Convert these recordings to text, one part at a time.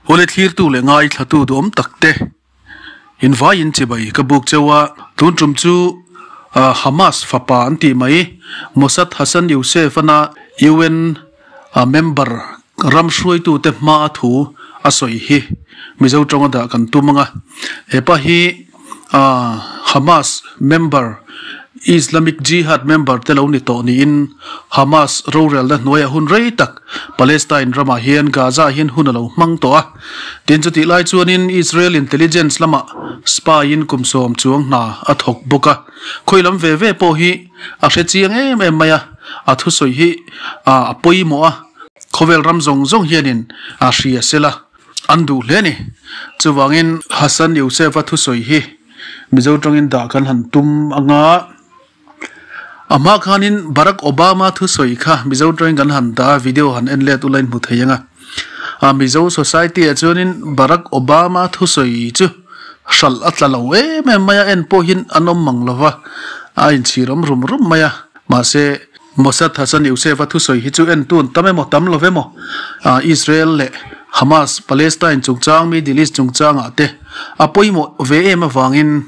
Awle thlirtu leh ngaithlatu duhawm tak te invaiin chibai ka buk cheu a, tun tum chu Hamas fapa an tih mai Mossad Hassan Yousef ana UN member ram hruaitute hmaa thu a sawi hi Mizo tawnga dah kan tum ang a, hepa hi Hamas member Islamic Jihad member te lo ni tawh niin Hamas rorelna hnuaiah hun rei tak Palestine ramah hian Gaza ah hian hun a lo hmang tawh a. Tin chutih lai chuanin Israel intelligence lamah spy in kum sawm chuang hna a thawk bawk a. Khawi lam ve ve pawh hi a hre chiang em em mai a, a thusawi hi a pawimawh a, khawvel ram zawng zawng hianin a hria sela an duh hle a ni. Chuvangin Hassan Yousef-a thusawi hi Mizo tangin dah kan han tum anga a hma khanin Barack Obama thusawi kha Mizo tangin kan han dah a, video han en let ula in hmu thei anga. A Mizo society ah chuanin Barack Obama thusawi chu hralh a tla lo em em mai a, en pawh hian an awm mang lova, a inchhir awm rum rum mai a. Mahse, Mossad Hassan Yousef-a thusawi hi chu en tun tam emaw tam lo emaw, Israel leh Hamas, Palestine chungchang, Middle East chungchangah te a pawimawh ve em avangin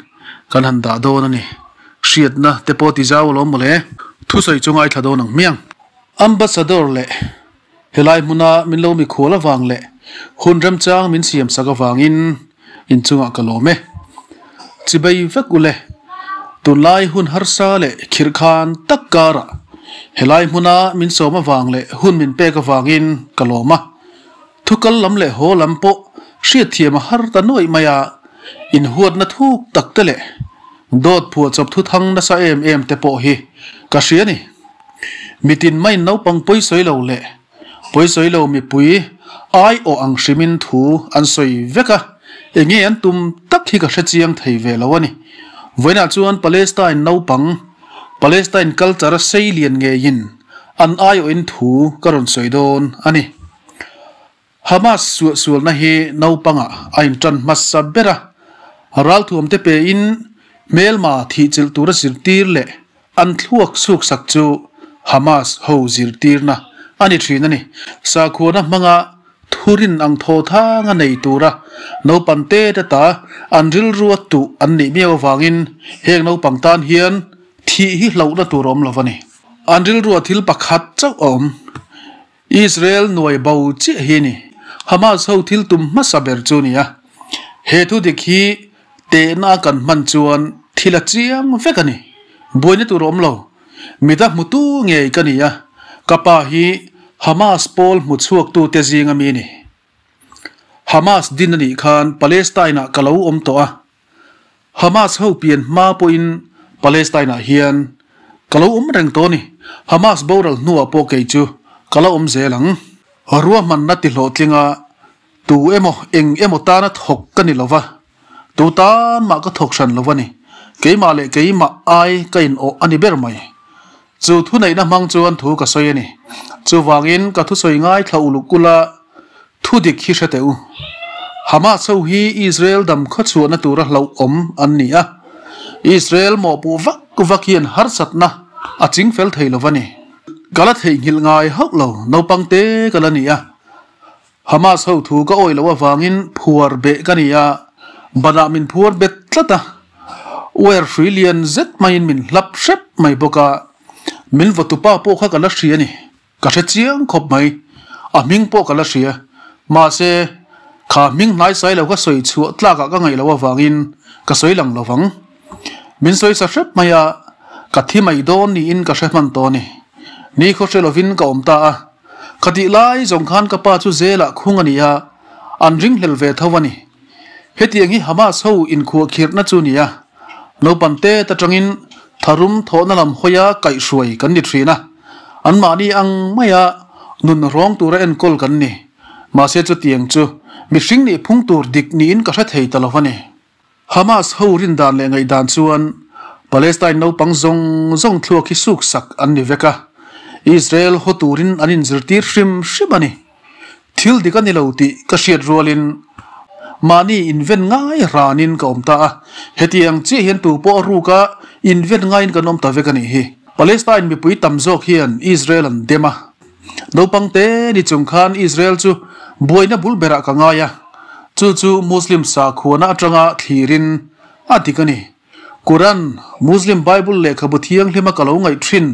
kan han dah dawn a ni. Hriatna te pawh ti zau alawm mawle. Thusawi chu ngaithla dawn ang hmiang. Ambassador leh helai hmuna min lo mikhual avang leh hun remchang min siam sak avangin inchungah ka lawm e. Chibei vek ule, tunlai hun harsa leh khirh khan tak karah helai hmuna min sawm avang leh hun min pek avangin ka lawm a. Thukal lam leh haw lam pawh hriatthiam a har ta nuaih mai a, inhuatna thuk tak te leh dawt phuahchawp thuthang nasa em em te pawh hi ka hria ni. Mitin maiin naupang pawisawi lo leh pawisawi lo mipui aiawh ang hrimin thu an sawi vek a, enge an tum tak hi ka hre chiang thei ve lo a ni. Vawiinah chuan Palestine naupang, Palestine culture a sei lian ngeiin an aiawhin thu ka rawn sawi dawn a ni. Hamas suahsualna hi naupangah a intan hmasa ber a, ralthuamte pein hmelma thihchilh tura zirtir leh an thluak suksak chu Hamas ho zirtirna a ni thin a ni. Sakhuana hmanga thurin ang thaw thanga nei tura naupang te te ta an rilrua tuh an nih miau avangin heng naupang tan hian thih hi hlauhna tur a awm lo a ni. An rilrua thil pakhat chauh a awm. Israel nuai bo chiah hi ni. Hamas ho thil tum hmasa ber chu ni a. He thu dik hi tehna a kan hman chuan thil a chiang vek a ni. Buaina tur a awm lo. Mida hmutu ngei ka ni a, ka pa hi Hamas pawl hmu chhuaktute zinga mi ni. Hamas din a nih khan Palestine-ah ka lo awm tawh a. Hamas ho pian hma pawhin Palestine-ah hian ka lo awm reng tawh a ni. Hamas boral hnuah pawh kei chu ka la awm zel ang. Ruahmanna ti hlawhtlinga tu emaw eng emaw tana thawk ka ni lova, tu tan mah ka thawk hran lo a ni. Keimah leh keimah ai ka inawh a ni ber mai. Chu thuneihna hmang chuan thu ka sawi a ni. Chuvangin ka thusawi ngaithla uluk ula thu dik hi hre teh u. Hamas ho hi Israel dam khawchhuahna tura hlauhawm an ni a, Israel mawhpuh vak vak hian harsatna a chingfel thei lo va ni. Ka la theihnghilh ngai hauh lo, naupang te ka la ni a. Hamas ho thu ka awih loh avangin phuar beh ka ni a, banah min phuar bet tlat a, uair hrui lian zet maiin min hlap hrep mai bawk a, min vawtupa pawh kha ka la hria a ni, ka hre chiang khawp mai, a hming pawh ka la hria, mahse kha hming hnaisai lo ka sawi chhuah tlakah ka ngaih loh avangin ka sawi lang lo vang. Min sawi sa hrep mai a, ka thi mai dawn niin ka hre hman tawh a ni. Ni khaw hre lovin ka awm ta a. Ka tih lai zawng khan ka pa chu zelah khung a ni a, an ringhlel ve tho a ni. Hetiang hi Hamas ho inkhuahkhirhna chu ni a, naupang te atangin tharum thawhna lam hawia kaihhruai kan ni thin a, anmahni ang maia nun rawng tura enkawl kan ni. Mahse chutiang chu mihring nih phung tur dik niin ka hre thei ta lo a ni. Hamas ho rindan leh ngaihdan chuan Palestine naupang zawng zawng thluak hi suksak an ni vek a, Israel haw turin an inzirtir hrim hrim a ni. Thil dik a ni lo tih ka hriat rualin mahni inven ngai ranin ka awm ta a, hetiang chiah hian tu pawh a ruka inven ngaiin kan awm ta vek a nih hi. Palestine mipui tam zawk hian Israel an dem a, naupang te ni chung khan Israel chu Buaina bul berah ka ngai a, chu chu Muslim sakhuana atanga thlirin a dik a ni. Quran, Muslim Bible lehkhabu thianghlima ka lo ngaih thin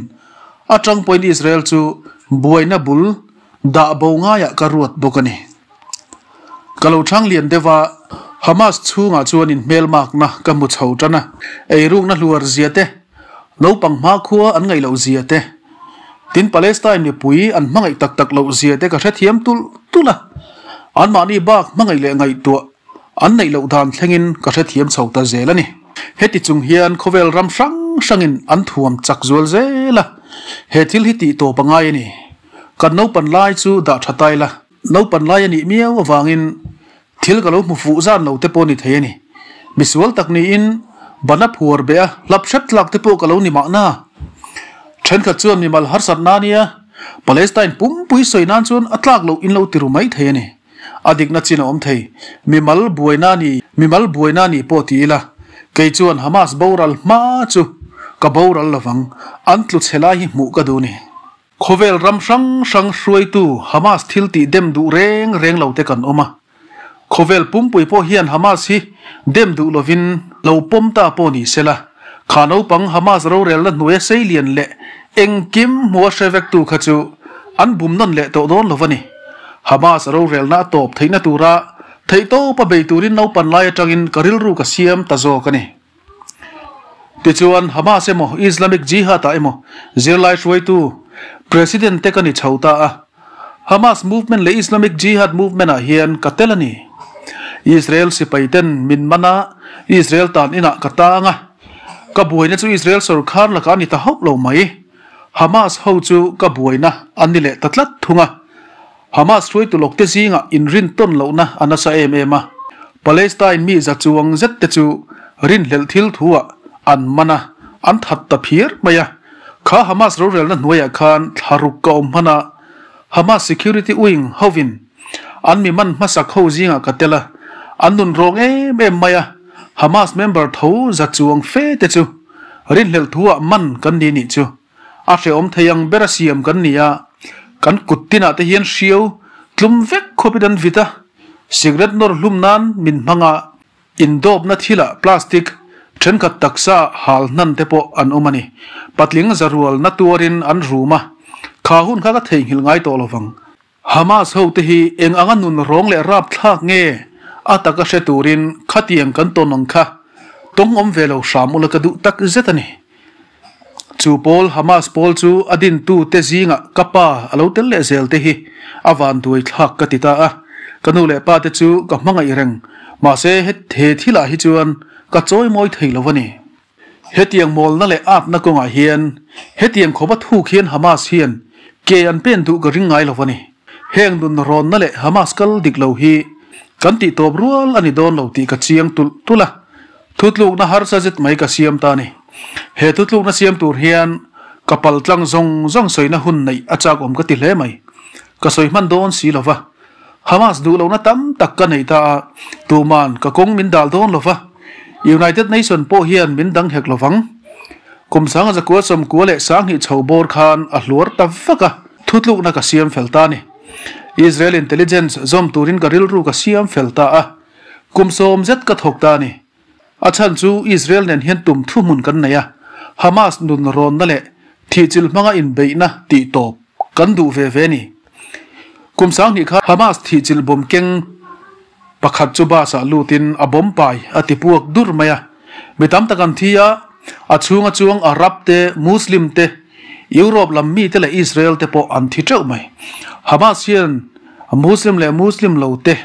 atang pawhin Israel chu buaina bul dah bo ngaiah ka ruat bawk a ni. Ka lo chhang lian deuh a, Hamas chhungah chuan inhmelmakna ka hmu chho tan a, eirukna hluar zia te, naupang hmakhua an ngaih loh zia te, tin Palestine mipui an hmangaih tak tak loh zia te ka hrethiam tulh tulh a, anmahni bak hmangaih leh ngaihtuah an neih loh dan thlengin ka hrethiam chho ta zel a ni. Heti chung hian khawvel ram hrang hrangin an thuam chak zual zel a, he thil hi tih tawp a ngai a ni. Kan naupan lai chu dah tha tai la. Naupan lai a nih miau avangin thil ka lo hmu fuh zan lo te pawh ni thei a ni. Misual tak niin bana phuar beh a hlap hrep tlak te pawh ka lo ni mahna. Thenkhat chuan mimal harsatna nia Palestine pumpui sawi nan chuan a tlak loh in lo ti ru mai thei a ni. A dikna chin a awm thei. Mimal buaina ni mimal buaina ni pawh ti ila kei chuan Hamas boral hma chu ka boral lovang an tlu chhe lai hi hmuh ka duh ni. Khawvel ram hrang hrang hruaitu Hamas thil tih dem duh reng reng lo te kan awm a. Khawvel pumpui pawh hian Hamas hi dem duh lovin lo pawm ta pawh ni se la, kha naupang Hamas rorelna hnuaia seilian leh engkim hmua hre vektu kha chu an bum nawn leh tawh dawn lo a ni. Hamas rorelna a tawp theihna tura theihtawpa bei turin naupan lai atangin ka rilru ka siam ta zawk a ni. Tichuan, Hamas emaw Islamic Jihad-ah emaw zirlai hruaitu President te ka ni chho ta a. Hamas movement leh Islamic Jihad movement-ah hian ka tel a ni. Israel sipai ten min man a, Israel tan inah ka tang a. Ka buaina chu Israel sorkar lakah a ni ta hauh lo mai. Hamas ho chu ka buaina an ni leh ta tlat thung a. Hamas hruaitu lawkte zingah inrintawn lohna a nasa em em a, Palestine mi za chuang zet te chu rinhlelh thil thuah an man a, an that ta phiar mai a. Kha Hamas rorelna hnuaiah khan thla ruk ka awm hman a, Hamas security wing hovin an mi man hmasak ho zingah ka tel a, an nun rawng em em mai a, Hamas member tho za chuang fe te chu rinhlelh thuah man kan ni nih chu. A hrehawm thei ang ber a siam kan ni a, kan kut tinah te hian hriau tlum vek khawpin an vit a, cigarette nawr hlum nan min hmang a, indawpna thilah plastic thenkhat taksa hal hnan te pawh an awm a ni. Patling zarual na tuarin an rum a, kha hun kha ka theihnghilh ngai tawh lovang. Hamas ho te hi eng anga nun rawng leh rap thlak nge a taka hre turin khatiang kan tawn ang kha tawng awm ve lo hram ula ka duh tak zet a ni. Chu pawl Hamas pawl chu a dintu te zingah ka pa a lo tel leh zel te hi a van duai thlak ka ti ta a, ka nu leh pa te chu ka hmangaih reng mahse he thilah hi chuan ka chawi mawi thei lo a ni. Hetiang mawlna leh atna kawngah hian hetiang khawpa thuk hian Hamas hian ke an pen duh ka ring ngai lo a ni. Heng nun rawnna leh Hamas kal dik lo hi kan tih tawp rual a ni dawn lo tih ka chiang tulh tulh a, thutlukna harsa zet mai ka siam ta a ni. He thutlukna siam tur hian ka pal tlang zawng zawng sawina hun neih a chak awm ka ti hle mai. Ka sawi hman dawn si lo va. Hamas duh lohna tam tak ka nei ta a, tuman ka kawng min dal dawn lo va, United Nation pawh hian min dang hek lo vang. Kum sanga zakua sawmkua leh sanghnih chho bawr khan a hluar ta vak a, thutlukna ka siam fel ta a ni. Israel intelligence zawm turin ka rilru ka siam fel ta a, kum sawm zet ka thawk ta a ni. A chhan chu Israel nen hian tum thuhmun kan nei a, Hamas nun rawnna leh thihchilh hmanga inbeihna tih tawp kan duh ve ve a ni. Kum sanghnih kha Hamas thihchilh bawm keng pakhat chu bus ah lutin a bawm pai a ti puak dur mai a. Mi tam tak an thi a, a chhunga chuang Arab te, Muslim te, Europe lam mite leh Israel te pawh an thi teuh mai. Hamas hian Muslim leh Muslim lo te,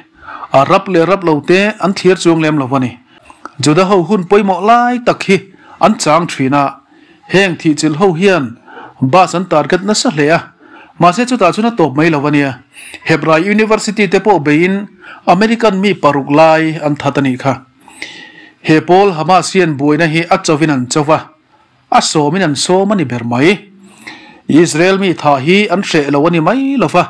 Arab leh Arab lo te an thlir chuang lem lo a ni. Juda ho hun pawimawh lai tak hi an chang thin a, heng thihchilh ho hian bus an target nasa hle a, mahse chutah chuan a tawp mai lo a nia. Hebrai University te pawh beiin American mi paruk lai an that a nih kha. He pawl Hamas hian buaina hi a chovin an cho va. A sawmin an sawm a ni ber mai. Israel mi tha hi an hreh lo a ni mai lo va,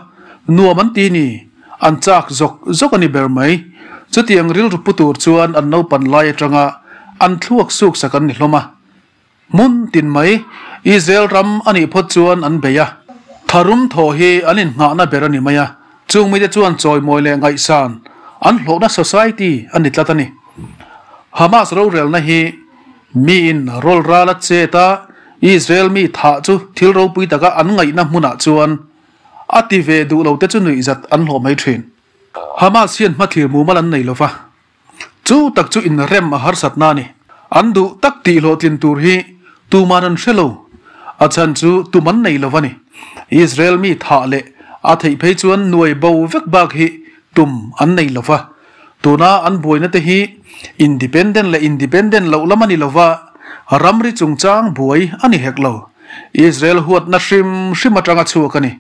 nuam an ti ni, an chak zawk zawk a ni ber mai. Chutiang rilru pu tur chuan an naupan lai atanga an thluak suk sak an ni hlawm a. Hmun tin mai, Israel ram a nih phawt chuan an bei a. Tharum thaw hi an innghahna ber a ni mai a. Chung mite chuan chawimawi leh ngaihsan an hlawhna society a ni tlat a ni. Hamas rorelna hi miin rawl ral a chet a, Israel mi thah chu thil ropui taka an ngaihna hmunah chuan a ti ve duh lo te chu nuihzat an hlawh mai thin. Hamas hian hmathlir mumal an nei lova, chu tak chu inrem a harsatna a ni. An duh tak tih hlawhtlin tur hi tuman an hre lo, a chhan chu tum an nei lova ni. Israel mi thah leh a theih phei chuan nuai bo vek bak hi tum an nei lova. Tuna an buaina te hi independent leh independent loh lam a ni lova, ramri chungchang buai a ni hek lo. Israel huatna hrim hrim atanga chhuak a ni.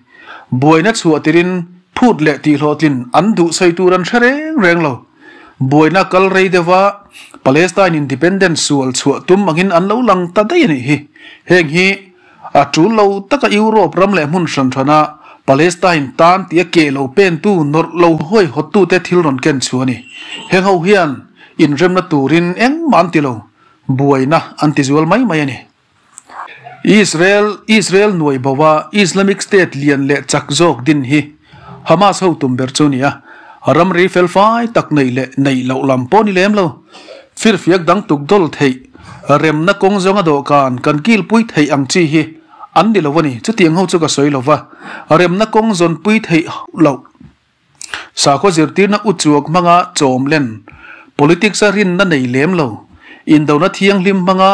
Buaina chhuah tirin phut leh tihhlawhtlin an duh sawi tur an hre reng reng lo. Buaina kal rei deuha Palestine independent sual chhuah tum angin an lo lang ta daih a nih hi. Heng hi a tul lo taka Europe ram leh hmun hran hrana Palestine tan tia keh lo pentu nawrh lo huaihawttute thil rawn ken chu a ni. Heng ho hian inremna turin engmah an ti lo, buaina an ti zual mai mai a ni. Israel Israel nuai bo a Islamic State lian leh chak zawk din hi Hamas ho tum ber chu a ni a, ramri felfai tak neih leh neih loh lam pawh a ni lem lo. Firfiak dang tuk dawl theih, remna kawng zawnga dawhkan kan kilpui theih ang chi hi an ni lo a ni. Chutiang ho chu ka sawi lo va, remna kawng zawnpui theih loh. Sakhaw zirtirna uchuak hmanga chawm len, politics a rinna nei lem lo, indona thianghlim hmanga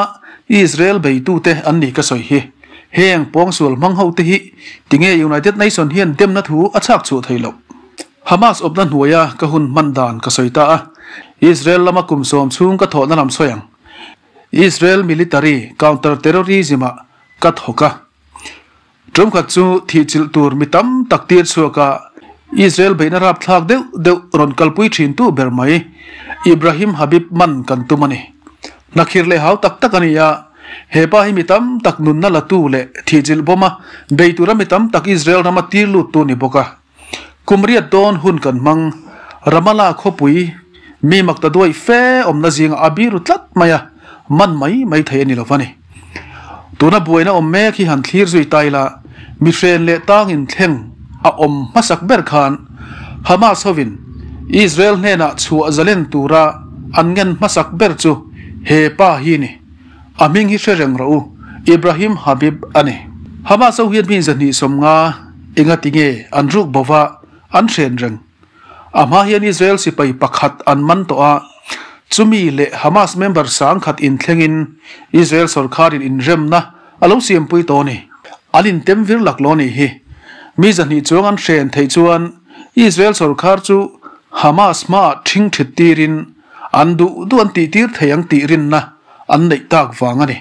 Israel beitute an ni ka sawi hi. Heng pawngsual hmang hote hi tinge United Nation hian demna thu a chhak chhuah thei loh? Hamas awpna hnuaia ka hun hman dan ka sawi ta a, Israel lama kum sawm chhung ka thawhna lam sawi ang. Israel military counter terrorism-ah ka thawk a. Tumkhat chu thihchilh tur mi tam tak tir chhuak a, Israel beihna rapthlak deuh deuh rawn kalpui thintu ber mai Ibrahim Habib man kan tum a ni. Hnakhir leh hau tak tak a ni a, he pa hi mi tam tak nunna latu leh thihchilh bawma bei tura mi tam tak Israel rama tir luttu ni bawk a. Kum riat dawn hun kan hmang, Ramallah khawpui mi makta duai fe awmna zingah a biru tlat mai a, man mai mai thei a ni lo va ni. Tuna buaina awm mek hi han thlir zui ta ila, mi hren leh tangin thleng a awm hmasak ber khan Hamas hovin Israel hnenah chhuah zalen tura an ngen hmasak ber chu he pa hi ni. A hming hi hre reng rawh u, Ibrahim Habib a ni. Hamas ho hian mi 250 enga ti nge an ruk bo va an hren reng. A hma hian Israel sipai pakhat an man tawh a, chumi leh Hamas member sangkhat inthlengin Israel sorkharin inremna a lo siampui tawh a ni. An intem vir laklawh a nih hi. Mi 200 chuang an hren theih chuan Israel sorkhar chu Hamas hmaah ṭhingṭhit tirin An duh duh an tihtir thei ang tih rinna an neih tak vang a ni.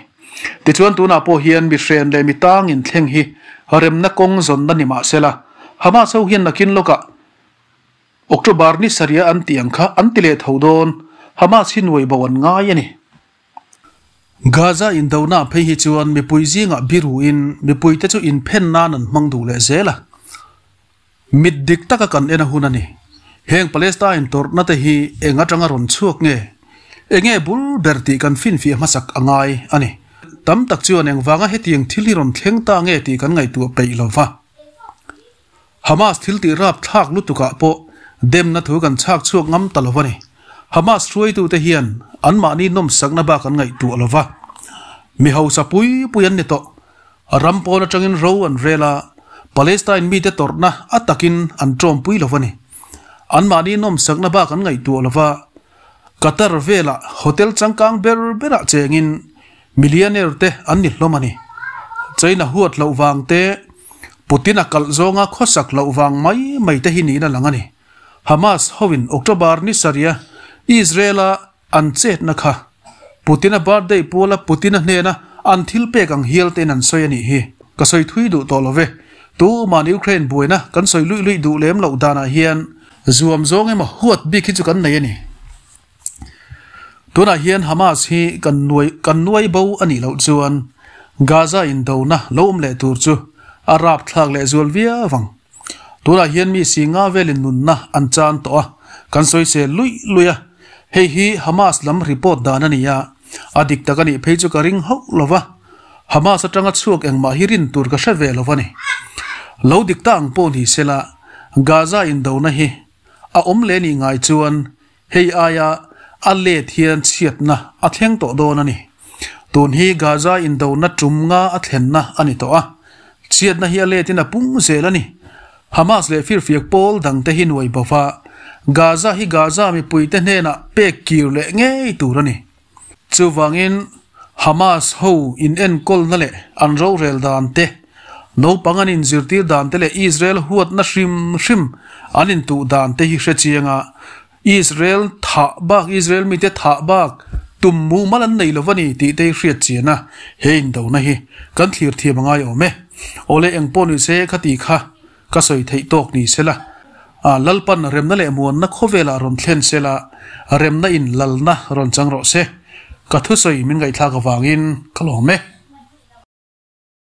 Tichuan tunah pawh hian mi hren leh mi tang inthleng hi remna kawng zawnna ni mah sela, Hamas ho hian nakin lawkah October ni sarih an tih ang kha an ti leh tho dawn, Hamas hi nuai bo an ngai a ni. Gaza indona phei hi chuan mipui zingah biruin mipuite chu inphen nan an hmang duh leh zel a. Mit dik taka kan en a hun a ni. Heng Palestine tawrhna te hi eng atanga rawn chhuak nge? Enge bul ber tih kan finfiah hmasak a ngai a ni. Tam tak chuan engvanga hetiang thil hi rawn thleng ta nge tih kan ngaihtuah peih lo va. Hamas thil tih rapthlak lutukah pawh demna thu kan chhak chhuak ngam ta lo a ni. Hamas hruaitute hian anmahni nawmsakna bak an ngaihtuah lo va. Mi hausa pui pui an ni tawh. Ram pawn atangin ro an rel a, Palestine mite tawrhna a takin an tawmpui lo a ni. Anmahni nawmsakna bak an ngaihtuah lo va, Qatar velah hotel changkang ber berah chengin millionaire te an ni hlawm a ni. China huat loh vang te, Putin a kalh zawnga khawsak loh vang mai mai te hi niin a lang a ni. Hamas hoin October ni sarih a Israel-a An chetna kha Putin-a birthday puala Putin-a hnena an thil pek ang hial tein an sawi a nih hi. Ka sawi thui duh tawh lo ve. Tuman Ukraine buaina kan sawi luih luih duh lem loh danah hian zuam zawng emaw huat bik hi chu kan nei a ni. Tunah hian Hamas hi kan nuai kan nuai bo a nih loh chuan Gaza indona lo awm leh tur chu a rapthlak leh zual viau ang. Tunah hian mi si nga velin nunna an chan tawh a, kan sawisel luih luih a. Hei hi Hamas lam report dan a ni a, a dik tak a nih phei chu ka ring hauh lo va. Hamas atanga chhuak engmah hi rin tur ka hre ve lo a ni. Lo dik ta ang pawh ni sela, Gaza indona hi a awm leh nih ngai chuan hei aia a let hian chhiatna a thleng tawh dawn a ni. Tun hi Gaza indona tum nga a thlenna a ni tawh a, chhiatna hi a letin a pung zel a ni. Hamas leh firfiak pawl dangte hi nuai bova Gaza hi Gaza mipuite hnenah pek kir leh ngei tur a ni. Chuvangin, Hamas ho inenkawlna leh an rorel dan te, naupang an inzirtir dan te leh Israel huatna hrim hrim an intuh dan te hi hre chiang a, Israel thah bak, Israel mite thah bak tum mumal an nei lo va ni tih te hi hriat chian a, he indona hi kan thlir thiam a ngai awm e. Awle engpawh ni se khati kha Ka sawi theih tawk ni sela, Lalpan remna leh muanna khawvelah rawn thlen sela, remna in lalna rawn chang rawh se. Ka thusawi min ngaihthlak avangin ka lawm e.